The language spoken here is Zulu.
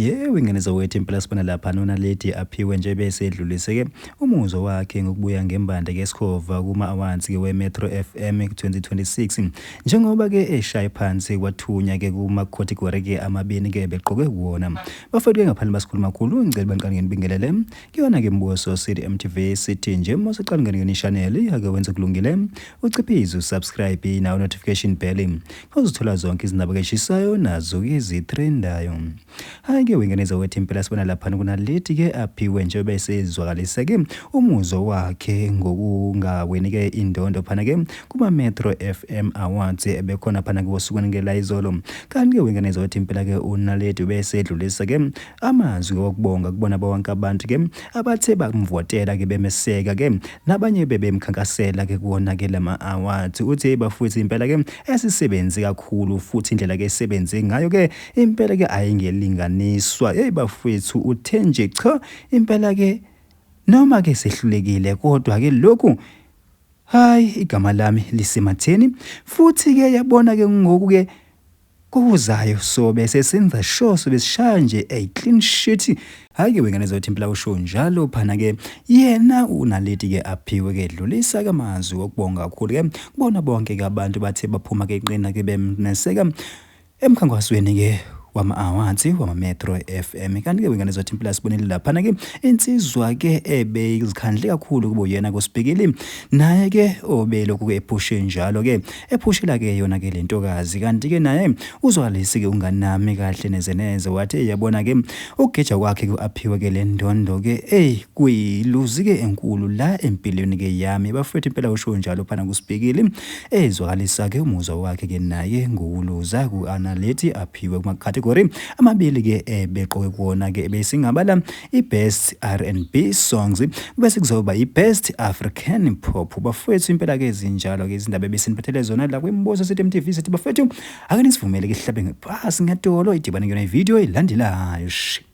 Yebo, ingane zawethu impela sibona lapha noNaledi aphiwe nje bese edlulise-ke umuzwa wakhe ngokubuya ngembande ke sikhova kuma-awards-ke we-Metro FM 2026 njengoba-ke eshaye phansi kwathunya-ke kuma-category-ke amabini-ke beqokwe kuwona. Bafowethu-ke ngaphandle basikhuluma kakhulu ngicela banqane nginibingelele kuyona-ke Mbuso City MTV sithi nje uma usaqala ungene kuyona i-channel ake wenze kulungile uciphize usubscribe nawo notification bell uzothola zonke izindaba keshisayo nazo-ke ezitrendayo. Hhayi-ke wengane zawethu impela sibona laphana kunaleti-ke aphiwe nje bese ezwakalise-ke umuzwa wakhe ngokungawini-ke indondo phana-ke kuma-Metro FM Awards ebekhona phana-ke osukwini ke la izolo. Kanti-ke wengane zawethu impela-ke uNaledi ubesedlulisa-ke amazwi okubonga kubona bonke abantu-ke abathe bamvotela-ke bemeseka-ke nabanye bebemkhankasela ke kuwona ke lama awards. Uthi bafowethu impela ke esisebenzi kakhulu futhi indlela ke esebenze ngayo ke impela ke ayingelinganiswa. Hey bafowethu, uthe nje cha impela ke noma ke sehlulekile kodwa ke lokhu hayi igama lami lisematheni futhi ke yabona ke ngoku ke kokuzayo sobe sesenza sure sobe sishaya nje a clean sheet. Hhayi ke wengane zothi impela usho njalo phana ke yena uNaledi ke aphiwe ke dlulisa ke amazwi okubonga kakhulu ke kubona bonke ke abantu bathe baphuma ke qina ke bemneseka emkhankasweni ke wama-awards wama-Metro FM. Kanti-ke wengane zothi impela sibonile laphana-ke insizwa-ke ebeyizikhandle kakhulu kubo yena kuSibhikili naye-ke obelokhu-ke ephushe njalo-ke ephushela-ke yona-ke le ntokazi. Kanti-ke naye uzwakalisi-ke unganami kahle neze neze wathi yabona-ke ukugeja kwakhe ku-aphiwe-ke le ndondo-ke eyi kuyiluzi-ke enkulu la empilweni-ke yami. Bafowethu impela usho njalo phana kuSibhikili ezwakalisa-ke umuzwa wakhe-ke naye ngokuluza ku-Analethi aphiwe kuma-category amabili-ke ebeqoke kuwona-ke ebesingabala i-Best R&B Songs bese kuzoba i-Best African Pop. Bafowethu impela-ke zinjalo-ke izindaba ebesiniphathele zona la kwiMbuso City MTV. Sithi bafowethu ake nisivumele ke sihlabe ngepasi ngedolo idibane kuyona ividiyo elandelayo. Shi.